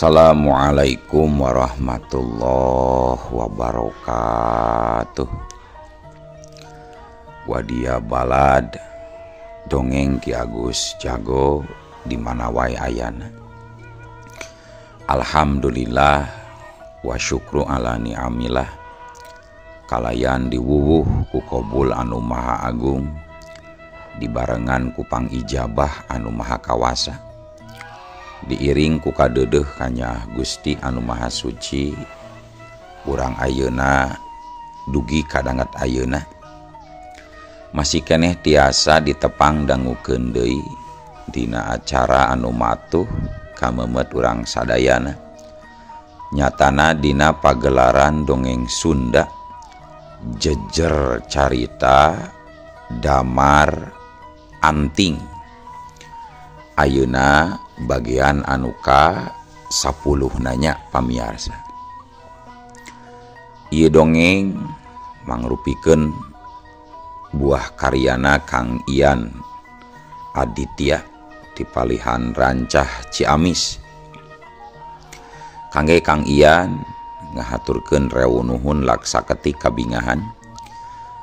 Assalamualaikum warahmatullahi wabarakatuh. Wadia balad dongeng Ki Agus Jago di mana wae ayana. Alhamdulillah wa syukru ala ni'amillah. Kalayan diwuwuh ku kobul anu maha agung, dibarengan ku pangijabah anu maha kawasa, diiring ku kadeudeuh kanya Gusti anu maha suci. Urang ayeuna dugi kadangat ayeuna masih keneh tiasa ditepang dangukeun deui dina acara anu matuh kamemet urang sadayana, nyatana dina pagelaran dongeng Sunda jejer carita Damar Anting. Ayeuna bagian anu ka 10 nanya pamiarsa. Ieu dongeng mangrupikeun buah karyana Kang Ian Aditya di Palihan Rancah Ciamis. Kangge Kang Ian ngahaturkeun rewu nuhun laksa ketik kabingahan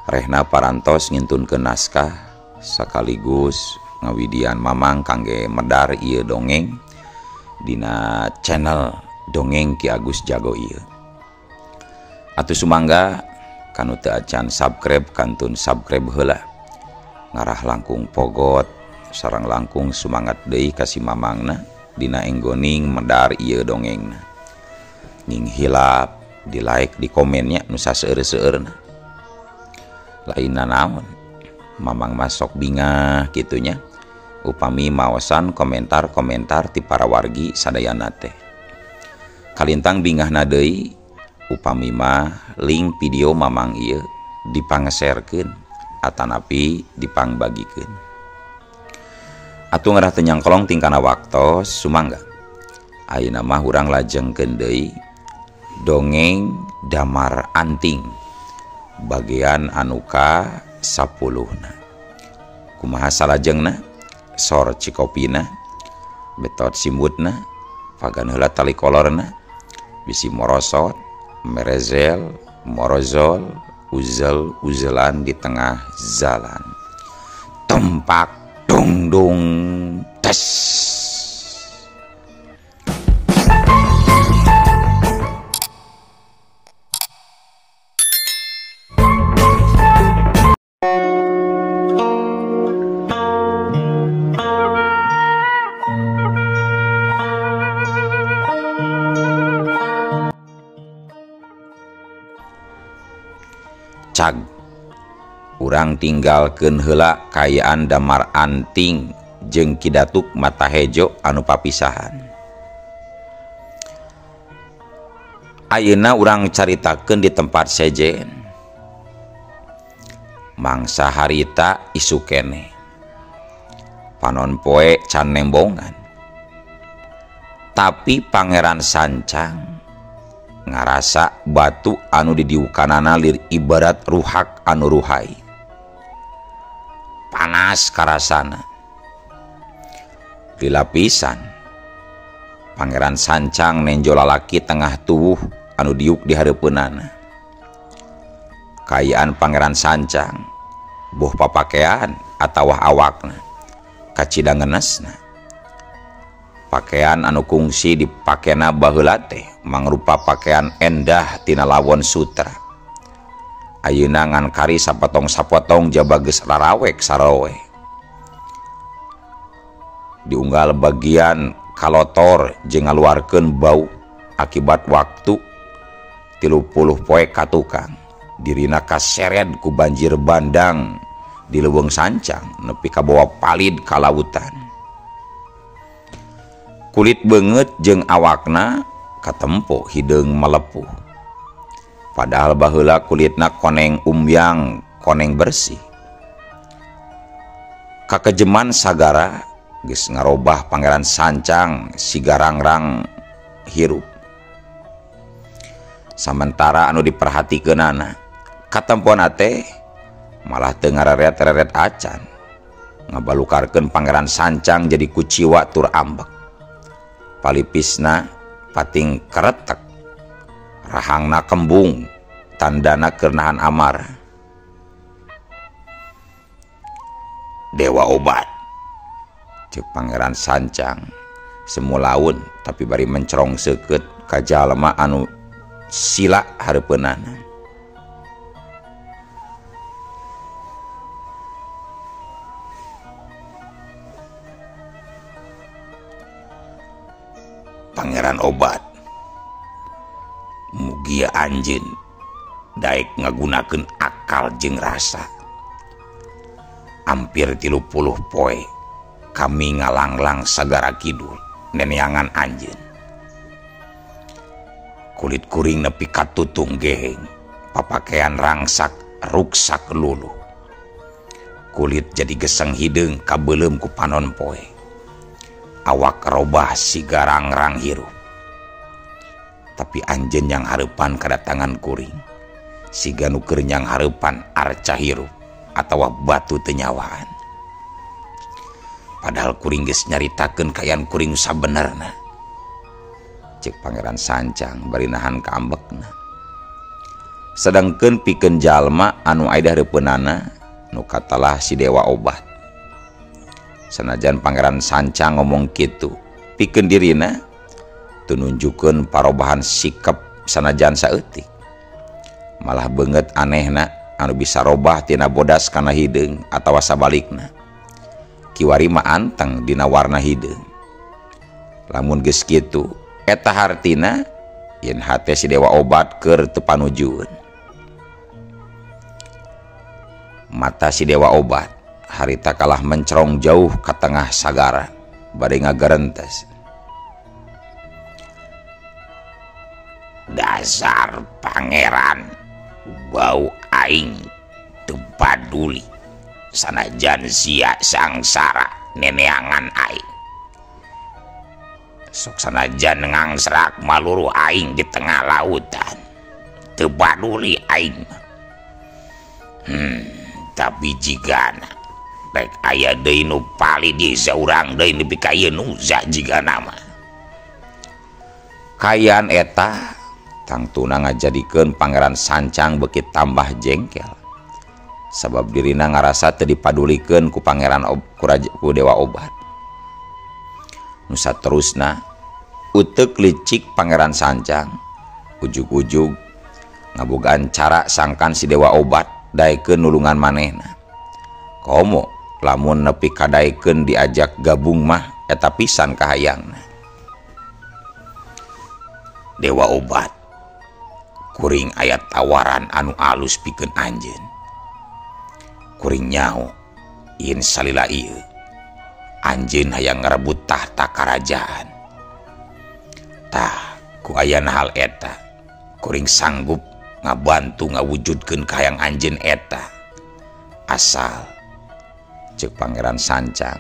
rehna parantos ngintunkeun naskah sekaligus ngawidian mamang kangge medar ieu dongeng dina channel Dongeng Ki Agus Jago ieu. Atuh sumangga kanu teu acan subscribe kantun subscribe heula, ngarah langkung pogot sareng langkung sumangat deui ka si mamangna dina enggoning medar ieu dongengna. Ning hilap di like di komennya nu saseueur-seueurna. Lainna naon mamang masok bingah kitunya upami maosan komentar-komentar ti para wargi sadayana teh. Kalintang bingahna deui upami mah link video mamang ieu dipangeserkeun atanapi dipangbagikeun. Atuh ngarah teu nyangkolong tingkana waktos sumangga. Ayeuna mah urang lajengkeun deui dongeng Damar Anting bagian anu ka 10-na. Kumaha salajengna? Sor cikopina, betot simbutna, pagan heula tali kolorna, bisi morosot, merezel, morozol, uzel uzelan di tengah jalan. Tumpak dung dung tes. Cag urang tinggalkeun heula kaayaan Damar Anting jeung Ki Datuk Mata Hejo anu papisahan. Ayeuna urang caritakeun di tempat sejen. Mangsa harita isuk keneh. Panon poe can nembongan. Tapi Pangeran Sancang ngarasa batu anu didiukanana lir ibarat ruhak anu ruhai. Panas karasana. Dilapisan Pangeran Sancang nenjo lalaki tengah tubuh anu diuk di hareupeunana. Kaayaan Pangeran Sancang boh papakean atawa awakna kacida ngenesna. Pakaian anu kungsi dipakena baheula teh mangrupa pakaian endah tina lawon sutra. Ayeuna ngan kari sapotong-sapotong jaba geus rarawek sarowe. Diunggal bagian kalotor jeung ngaluarkeun bau akibat waktu 30 poe ka tukang. Dirina kaseret ku banjir bandang di leuweung Sancang nepi kabawa palid ka lautan. Kulit beungeut jeung awakna katempo hideung melepuh. Padahal baheula kulitna koneng umyang, koneng bersih. Kakejeman sagara geus ngarobah Pangeran Sancang sigarangrang hirup. Samentara anu diperhatikeunana katempona teh malah teu ngareret-reret acan. Ngabalukarkeun Pangeran Sancang jadi kuciwa tur ambek. Palipisna Pating keretek rahangna kembung tandana keur nahan amarah. Dewa Obat, cek Pangeran Sancang semulaun tapi bari mencerong seukeut ka jalma anu sila hareupeunana. Pangeran Obat, mugia anjeun daek ngagunakeun akal jeung rasa. Hampir 30 poe kami ngalanglang sagara kidul neneangan anjeun. Kulit kuring nepi katutung geheng, papakean rangsak ruksak luluh. Kulit jadi geseng hideung kabeuleum ku panon poe. Awak robah siga rangrang hirup. Tapi anjeun yang hareupan kadatangan kuring, siga nu keur nyang hareupan arca hirup atawa batu teu nyawaan. Padahal kuring geus nyaritakeun kaayaan kuring sabenerna. Cek Pangeran Sancang bari nahan kaambekna. Sedangkeun pikeun jalma anu aya hareupeunana nu katalah si Dewa Obat. Sanajan Pangeran Sancang ngomong kitu, pikeun dirina teu nunjukeun parobahan sikap sanajan saeutik. Malah beungeut anehna anu bisa robah tina bodas kana hideung atawa sabalikna. Kiwari mah anteng dina warna hideung. Lamun geus kitu, eta hartina yen hate si Dewa Obat keur teu panujueun. Mata si Dewa Obat harita kalah mencerong jauh ka tengah sagara bade ngagerentes. Dasar pangeran bau aing teu paduli sanajan sia sangsara neneangan aing. Sok sanajan ngangsrak maluruh aing di tengah lautan teu paduli aing. Tapi jigana rek aya deui nu palid saurang deui nepi ka ieu nu jigana mah. Kaayaan eta tangtuna ngajadikeun Pangeran Sancang beuki tambah jengkel. Sabab dirina ngarasa teu dipadulikeun ku Pangeran ku Dewa Obat. Nu saterusna uteuk licik Pangeran Sancang ujug-ujug ngabogaan cara sangkan si Dewa Obat daekeun nulungan manehna. Komo lamun nepi kadaekeun diajak gabung mah eta pisan kahayangna. Dewa Obat, kuring aya tawaran anu alus pikeun anjeun. Kuring nyaho yen salila ieu anjeun hayang ngarebut tahta karajaan. Tah, ku ayana hal eta kuring sanggup ngabantu ngawujudkeun kahayang anjeun eta. Asal cek Pangeran Sancang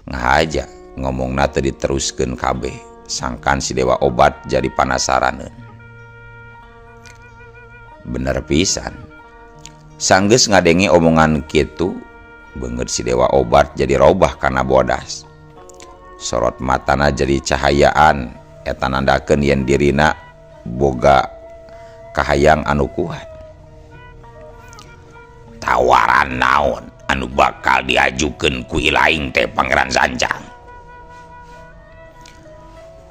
ngahaja ngomongna teu diteruskeun kabeh sangkan si Dewa Obat jadi panasaraneun. Bener pisan sanggeus ngadenge omongan kitu beungeut si Dewa Obat jadi robah kana bodas. Sorot matana jadi cahayaan eta nandakeun yen dirina boga kahayang anu kuat. Tawaran naon anu bakal diajukeun ku ilaing teh Pangeran Sancang?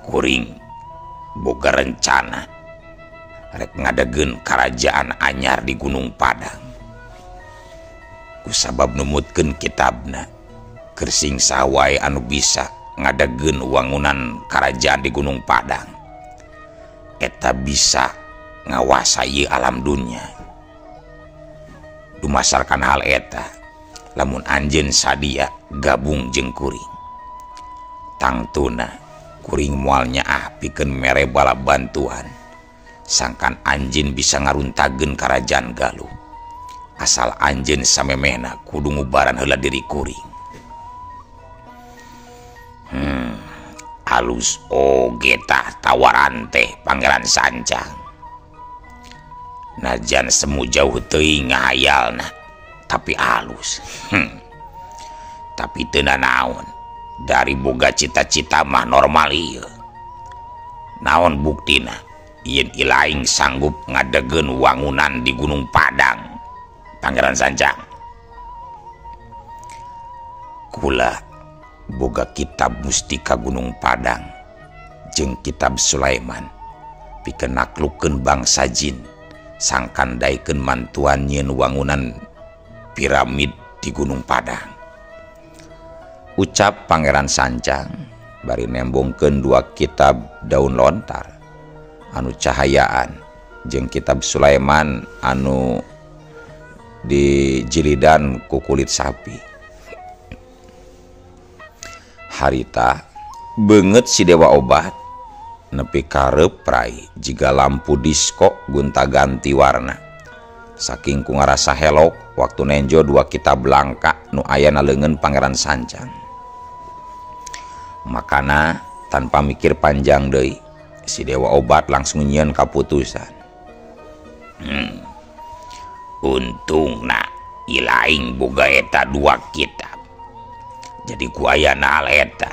Kuring boga rencana rek ngadegeun karajaan anyar di Gunung Padang. Kusabab numutkeun kitabna keur sing saha wae anu bisa ngadegeun wangunan karajaan di Gunung Padang eta bisa ngawasai alam dunya. Dumasarkan hal eta lamun anjeun sadia gabung jeung kuring, tangtuna kuring moal nyaah pikeun mere bala bantuan sangkan anjeun bisa ngaruntageun karajaan Galuh. Asal anjeun samemehna kudu ngubaran heula diri kuring. Halus oge tah tawaran teh Pangeran Sancang. Najan semu jauh teuing ngahayalna tapi halus. Tapi teu nanaon dari boga cita-cita mah normal ieu. Naon buktina yen ilaing sanggup ngadegeun wangunan di Gunung Padang Pangeran Sancang? Kula boga kitab mustika Gunung Padang jeung kitab Sulaiman pikeun naklukeun bangsa jin sangkan daekeun mantuan nyieun wangunan piramid di Gunung Padang. Ucap Pangeran Sancang bari nembongkeun dua kitab daun lontar anu cahayaan jeung kitab Sulaiman anu dijilidan ku kulit sapi. Harita beungeut si Dewa Obat nepi kareup rai jiga lampu disko gonta-ganti warna. Saking ku ngarasa helok waktu nenjo dua kitab langka nu aya na leungeun Pangeran Sancang. Makana tanpa mikir panjang deui si Dewa Obat langsung nyieun kaputusan. Untungna ilaing boga eta dua kitab. Jadi ku ayana hal eta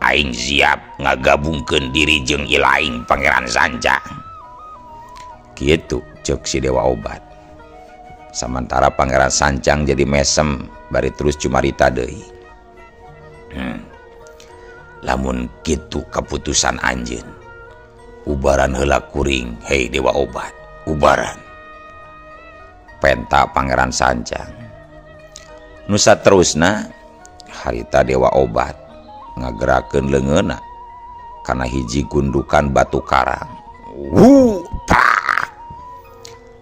aing siap ngagabungkeun diri jeung ilaing Pangeran Sancang. Kitu ceuk si Dewa Obat. Samantara Pangeran Sancang jadi mesem bari terus cumarita deui. Lamun kitu kaputusan anjeun, ubaran heula kuring, hei Dewa Obat, ubaran. Penta Pangeran Sancang. Nu saterusna harita Dewa Obat ngagerakeun leungeunna kana hiji gundukan batu karang. Wuh, pak.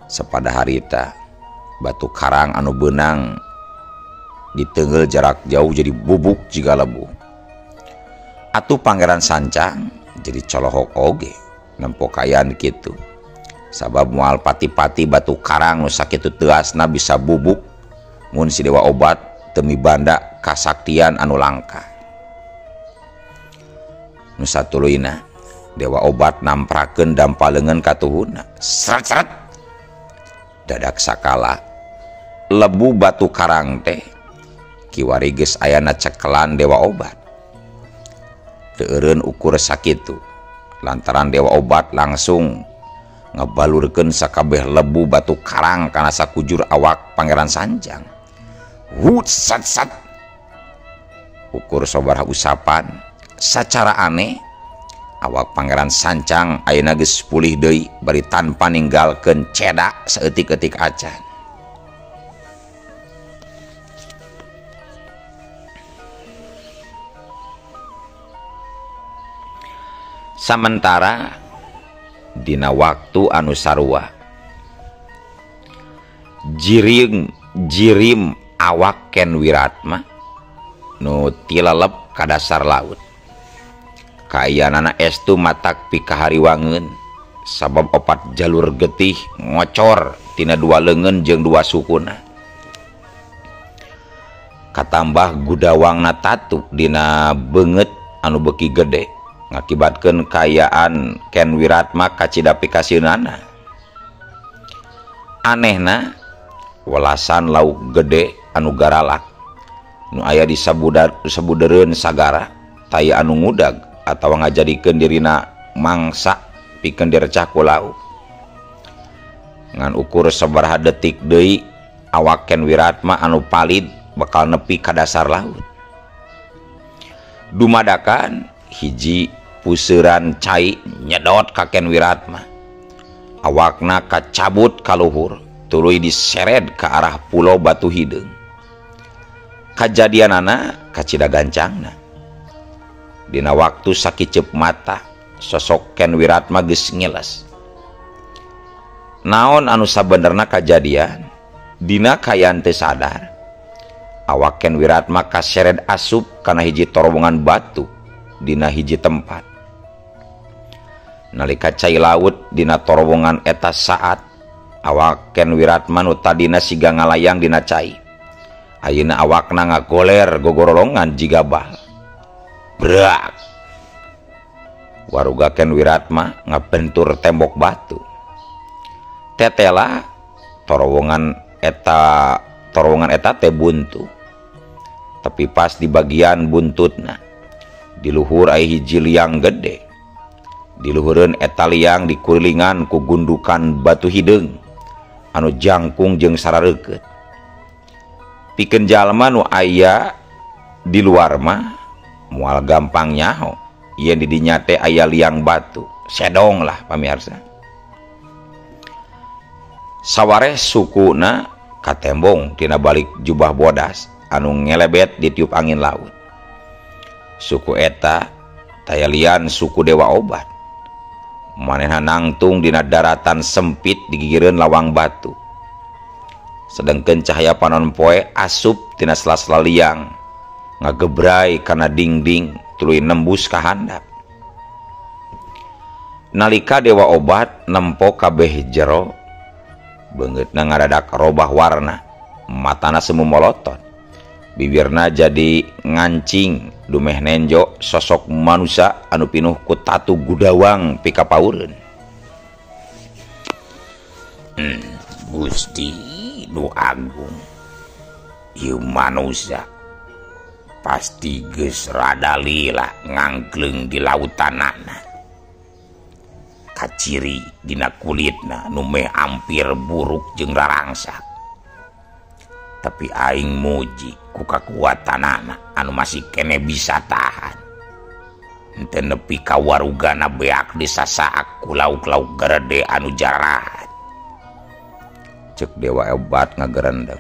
Sapada harita batu karang anu beunang ditenggel jarak jauh jadi bubuk jiga lebu. Atuh Pangeran Sancang jadi colohok oge nempo kaayaan kitu. Sabab moal pati-pati batu karang nu sakitu teuasna bisa bubuk mun si Dewa Obat teu mibanda kasaktian anu langka. Nu satuluyna Dewa Obat namprakeun dampa leungeun katuhuna. Sret-sret. Dadak sakala lebu batu karang teh kiwari geus ayana cekelan Dewa Obat. Teu eureun ukur sakitu lantaran Dewa Obat langsung ngebalurkeun sakabeh lebu batu karang kana sakujur awak Pangeran Sancang. Hut sat sat. Ukur sabaraha usapan sacara aneh awak Pangeran Sancang ayeuna geus pulih deui bari tanpa ninggalkeun cedak saeutik-eutik acan. Samentara dina waktu anu sarua jirim awak Ken Wiratma nu tilalep ka dasar laut. Kaayaanana estu matak pikahariwangeun sabab opat jalur getih ngocor tina dua leungeun jeung dua sukuna. Katambah gudawangna tatu dina beungeut anu beuki gede ngakibatkeun kaayaan Ken Wiratma kacida pikasieunana. Anehna welasan lauk gede anu garalak nu aya di sabudereun sagara taya anu ngudag atawa ngajadikeun dirina mangsa pikeun direcah ku lauk. Ngan ukur sabaraha detik deui awak Ken Wiratma anu palid bakal nepi ka dasar laut. Dumadakan hiji puseuran cai nyedot ka Ken Wiratma. Awakna kacabut ka luhur tuluy diseret ka arah pulau Batu Hideung. Kajadianana kacida gancangna. Dina waktu sakiceup mata sosok Ken Wiratma geus ngiles. Naon anu sabenerna kajadian dina kaayaan teu sadar. Awak Ken Wiratma kaseret asup kana hiji torobongan batu dina hiji tempat. Nalika cai laut dina torobongan eta saat awak Ken Wiratma nu tadina siga ngalayang dina cai. Ayeuna awakna ngagoler gogorolongan jiga bal. Brak. Waruga Ken Wiratma ngabentur tembok batu. Tetela torowongan eta teh buntu. Tapi pas di bagian buntutna di luhur aya hiji liang gede. Di luhureun eta liang dikurilingan ku gundukan batu hideung anu jangkung jeung sarareukeut. Pikeun jalma nu aya di luar mah moal gampang nyaho yen di dinya teh aya liang batu. Sedong lah pamirsa. Sawareh sukuna katembong tina balik jubah bodas anu ngelebet ditiup angin laut. Suku eta tayalian suku dewa obat. Manehna nangtung dina daratan sempit digigireun lawang batu. Sedengkeun cahaya panon poe asup tina sela-sela liang ngagebrai kana dingding tuluy nembus ka handap. Nalika dewa obat nempo kabeh jero, beungeutna ngadadak robah warna, matana semu molotot, bibirna jadi ngancing dumeh nenjo sosok manusia anu pinuh ku tatu gudawang pikapaureun. Gusti nu agung, ieu manusia pasti geus rada lila ngangkleung di lautanana. Kaciri dina kulitna nu meh ampir buruk jeung rarangsak. Tapi aing muji ku kakuatanana anu masih kene bisa tahan. Henteu nepi ka warugana beak disasaak ku lauk-lauk gerede anu jarahat. Ceuk dewa obat ngagerendeng.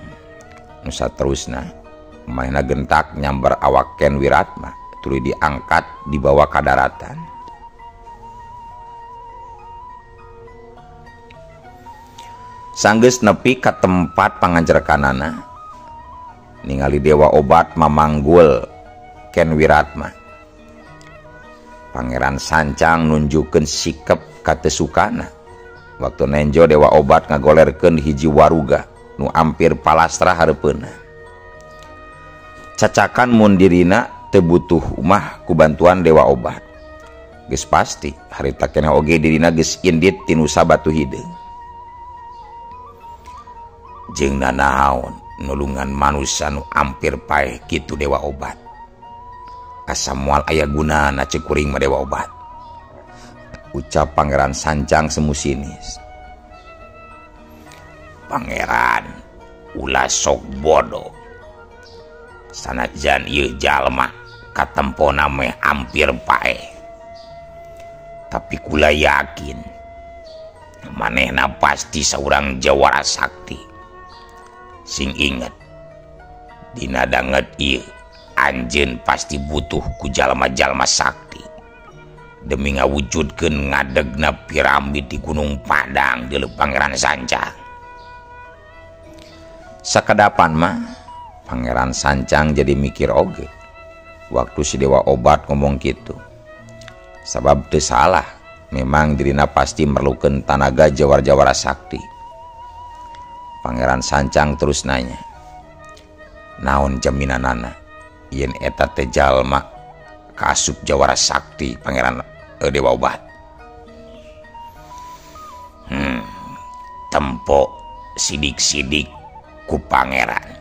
Nu saterusna manehna gentak nyamber awak Ken Wiratma tuluy diangkat dibawa ka daratan. Sanggeus nepi ka tempat panganjerkanana, ningali dewa obat mamanggul Ken Wiratma. Pangeran Sancang nunjukkeun sikep katesukana. Waktu nenjo dewa obat ngagolerkeun hiji waruga nu ampir palastra hareupeunna. Cacakan mun dirina teu butuh mah ku bantuan dewa obat. Geus pasti harita keneh oge dirina geus indit tinusa batu hideung. Jeung nanaon nulungan manusia nu ampir paeh kitu dewa obat. Asa moal aya gunana ceuk kuring mah dewa obat. Ucap Pangeran Sancang semu sinis. Pangeran ulah sok bodoh. Sanajan ieu jalma katempona meh ampir paeh. Tapi kula yakin manehna pasti saurang jawara sakti. Sing inget, dina danget ieu anjeun pasti butuh ku jalma-jalma sakti demi ngawujudkeun ngadegna piramid di Gunung Padang deuleu Pangeran Sancang. Sakedapan mah Pangeran Sancang jadi mikir oge waktu si dewa obat ngomong kitu. Sabab teu salah, memang dirina pasti merlukeun tanaga jawara-jawara sakti. Pangeran Sancang terus nanya, naon jaminanana yen eta teh jalma kaasup jawara sakti Pangeran dewa obat? Tempo sidik-sidik ku pangeran.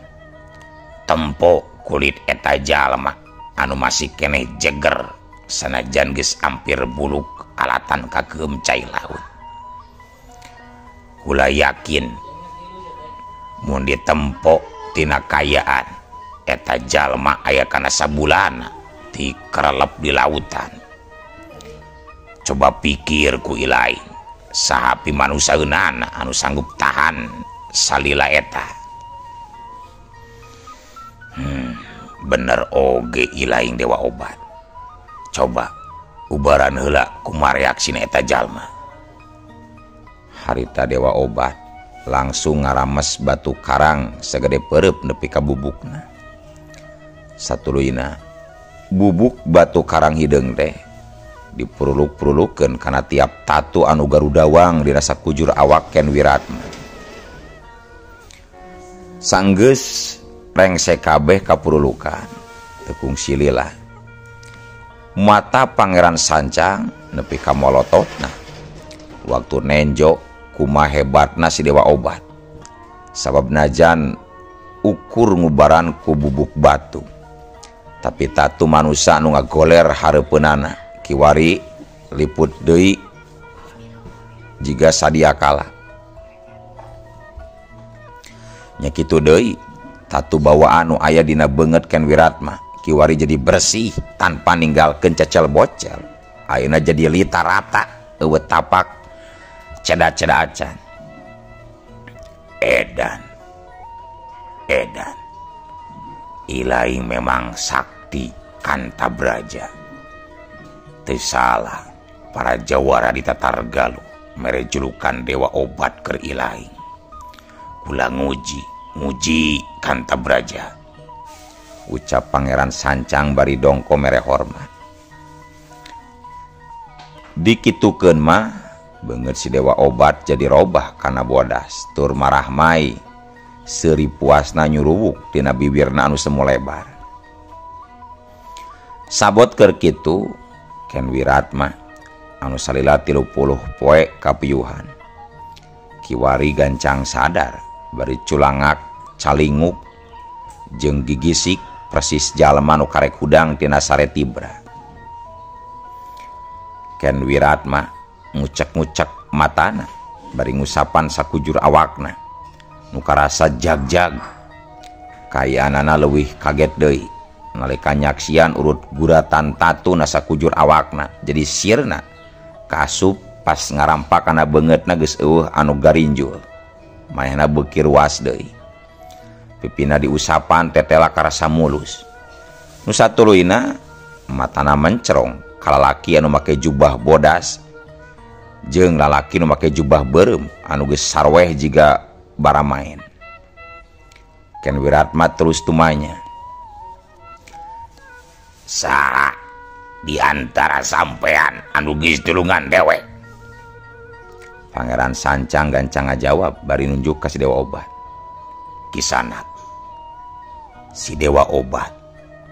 Tempo kulit eta jalma anu masih keneh jeger sanajan geus ampir buluk alatan kakeum cai laut. Kula yakin mun ditempo tina kayaan eta jalma aya kana sabulana ti kerelep di lautan. Coba pikir ku ilaing, saha pimanusaeunana anu sanggup tahan salila eta. Bener oge ilaing dewa obat. Coba ubaran heula kumaha reaksina eta jalma. Harita dewa obat langsung ngarames batu karang segede pereup nepi ka bubukna. Satuluyna bubuk batu karang hideung teh dipuruluk-purulukeun kana tiap tatu anu garudawang dirasa kujur awak Ken Wiratma. Sanggeus rengse kabeh kapurulukan teu kungsi lila. Mata Pangeran Sancang nepi ka molototna waktu nenjo kuma hebatna si dewa obat. Sabab najan ukur ngubaran ku bubuk batu, tapi tatu manusia anu ngagoler hareupeunana kiwari Liput deui jiga sadiakala. Nya kitu deui tatu bawaan nu aya dina beungeut Ken Wiratma kiwari jadi bersih tanpa ninggalkeun cecel bocel. Ayeuna jadi lita rata eueuh tapak ceda-ceda acan. Edan. Edan. Ilaing memang sakti Kanta Braja. Teu salah para jawara di Tatar Galuh mere julukan dewa obat keur ilaing. Kula nguji Kanta Braja. Ucap Pangeran Sancang bari dongko mere hormat. Dikitukeun mah beungeut si dewa obat jadi robah kana bodas tur marahmai seuri puasna nyuruwuk tina bibirna anu semu lebar. Sabot keur kitu Ken Wiratma anu salila 30 poe kapiyuhan. Kiwari gancang sadar bari culangak calinguk jeung gigisik persis jalma nu karek hudang tina sare tibra. Ken Wiratma ngucek-ngucek matana bari ngusapan sakujur awakna nu karasa jag-jag. Kayaanana leuwih kaget deui nalika nyaksian urut guratan tatu na sakujur awakna jadi sirna kaasup pas ngarampak kana beungeutna geus eueuh anu garinjul. Manehna beuki ruas deui. Pipina diusapan tetela karasa mulus. Nu satuluyna matana mencerong kalalaki anu make jubah bodas jeung lalaki nu make jubah beureum anu geus sarweh jiga baramaen. Ken Wiratma terus tumanya. Saha di antara sampean anu geus tulungan dewek? Pangeran Sancang gancang ngajawab bari nunjuk ka si dewa obat. Kisanak, si dewa obat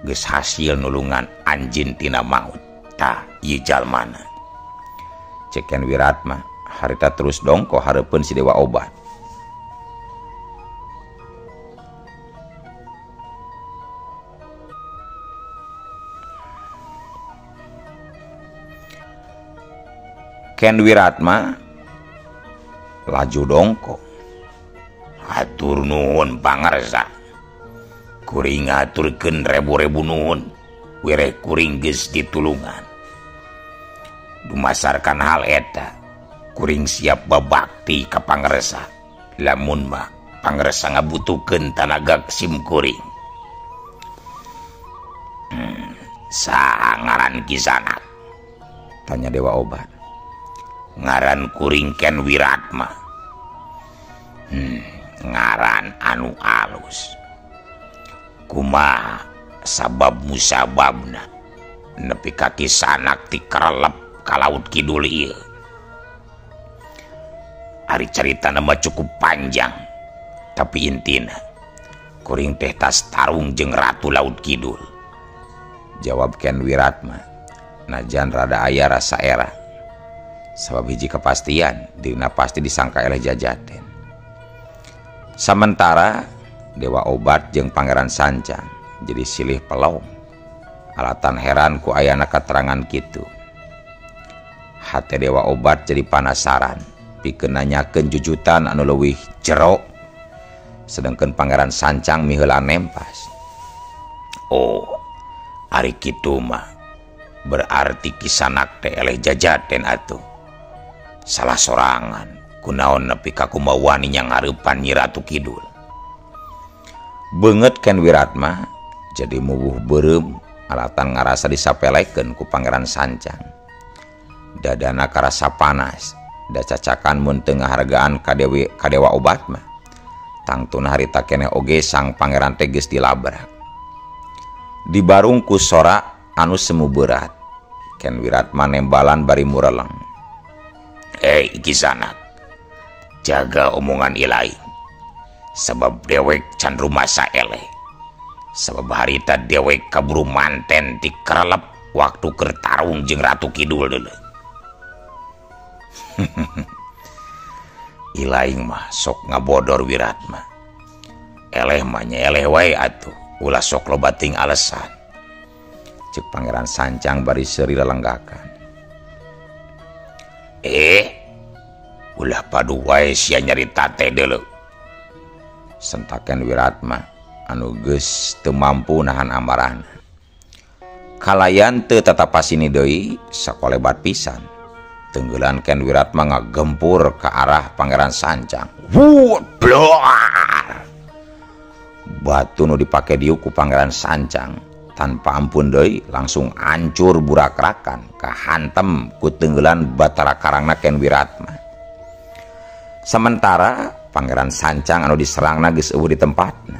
geus hasil nulungan anjin tina maut. Tah ieu jalmana. Cek Ken Wiratma harita terus dongko hareupeun si dewa obat. Ken Wiratma laju dongko. Hatur nuhun pangarsa. Kuring ngaturkeun rebu-rebu nuhun. Wireh kuring geus ditulungan. Dumasarkan hal eta, kuring siap babakti ka pangarsa. Lamun mah pangarsa ngabutuhkeun tanaga sim kuring. Saha ngaran kisanak? Tanya dewa obat. Ngaran kuring Ken Wiratma. Ngaran anu alus. Kumaha sabab musababna nepi ka kisanak ti karelep ka laut kidul ieu? Ari caritana mah cukup panjang, tapi intina kuring teh tas tarung jeung Ratu Laut Kidul. Jawab Ken Wiratma najan rada aya rasa era. Sabab hiji kepastian dirina pasti disangka eleh jajaten. Sementara dewa obat jeung Pangeran Sancang jadi silih pelong. Alatan heran ku ayana katerangan kitu. Hate dewa obat jadi panasaran pikeun nanyakeun jujutan anu leuwih jero. Sedangkan Pangeran Sancang miheula nempas. Oh, ari kitu mah berarti kisanak teh eleh jajaten atuh. Salah sorangan kunaon nepi ka kumaha wani nyangareupan Nyi Ratu Kidul. Beungeut Ken Wiratma jadi mubuh beureum alatan ngarasa disapelekeun ku Pangeran Sancang. Dadana karasa panas, da cacakan mun teu ngahargaan ka dewi ka dewa obat mah. Tangtuna harita keneh oge sang pangeran teh geus dilabrak. Dibarung ku sora anu semu berat. Ken Wiratma nembalan bari mureleng. Kisanak, jaga omongan ilahi. Sebab dewek can rumasa eleh. Sebab harita dewek kaburu manten ti kerelep waktu keur tarung jeung Ratu Kidul deuleu. Ilaing mah sok ngabodor Wiratma. Eleh mah nya eleh wae atuh, ulah sok loba ting alesan. Cek Pangeran Sancang bari seuri lelenggakan. Ulah padu wae sia nyarita teh deuleu. Sentak Ken Wiratma anu geus teu mampu nahan amarahna. Kalayan teu tatapasini deui sakolebat pisan. Tenggelan Ken Wiratma ngagempur ke arah Pangeran Sancang. Wuh, bloar. Batu nu dipake diuk ku Pangeran Sancang tanpa ampun deui langsung hancur burakrakan kahantem ku tenggelan batara karangna Ken Wiratma. Sementara Pangeran Sancang anu diserangna geus eueuh di tempatna.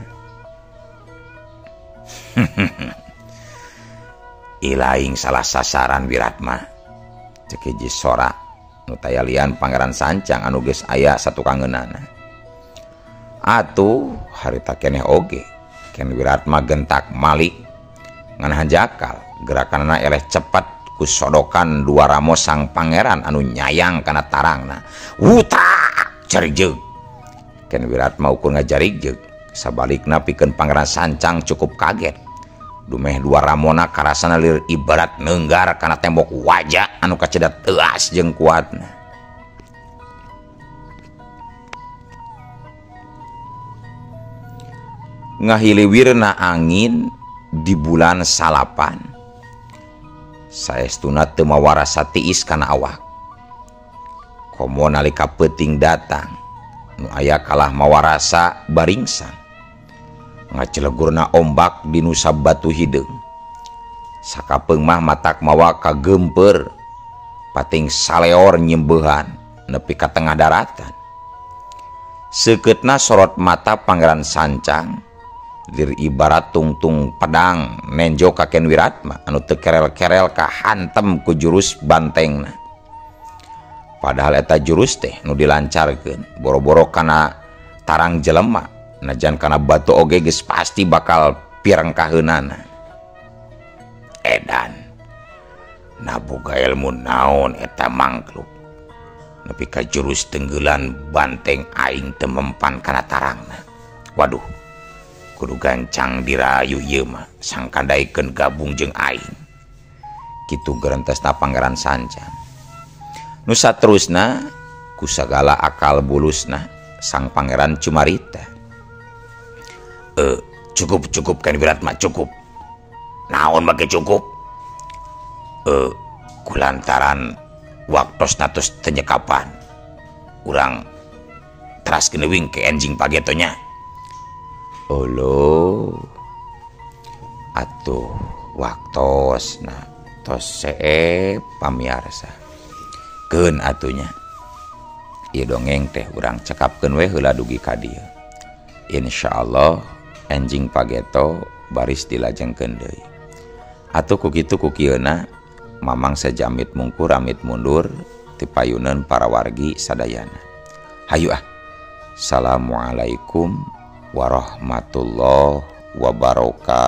Ilaing salah sasaran Wiratma. Cek hiji sora nu tayalian Pangeran Sancang anu geus aya satukangeunana. Atuh harita keneh oge Ken Wiratma gentak malik ngan hanjakal gerakanna eleh cepet ku sodokan dua ramo sang pangeran anu nyayang kana tarangna. Wutak jarijeug. Ken Wiratma ukur ngajarijeug sabalikna pikeun Pangeran Sancang cukup kaget. Dumeh dua ramona karasana lir ibarat neunggar kana tembok wajah anu kacedat teuas jeung kuatna. Ngahiliwirna angin di bulan salapan. Saestuna teu mawarasa tiis kana awak. Komo nalika peuting datang, nu aya kalah mawarasa baringsang. Ngacelegurna ombak di nusa batu hideung. Sakapeung mah matak mawa kagemper, pating saleor nyembeuhan nepi ka tengah daratan. Seukeutna sorot mata Pangeran Sancang lir ibarat tungtung pedang nenjo ka Ken Wiratma anu teu kerel-kerel kahantem ku jurus bantengna. Padahal eta jurus teh nu dilancarkeun boro-boro kana tarang jelema, najan kana batu oge geus pasti bakal pirengkaheunana. Edan naboga ilmu naon eta mangkluk nepi ka jurus tenggelan banteng aing teu mempan kana tarangna. Waduh, kudu gancang dirayu ieu mah sangkandaikeun gabung jeung aing. Kitu gerentesna Pangeran Sancang. Nu saterusna ku sagala akal bulusna sang pangeran cumarita. Cukup cukup Ken Wiratma cukup. Naon make cukup? Kulantaran waktosna tos teu nyekapan. Urang teras geneuwing ke enjing pagetonya. Olo atuh waktosna tos seep pamiarsa. Keun atunya. Ieu dongeng teh urang cekapkeun we heula dugi ka dieu. Insyaallah enjing pageto baris dilajengkeun deui. Atuh ku kitu ku kieuna Mamang sejamit mungkur amit mundur ti payuneun para wargi sadayana. Hayu ah. Assalamualaikum warahmatullahi wabarakatuh.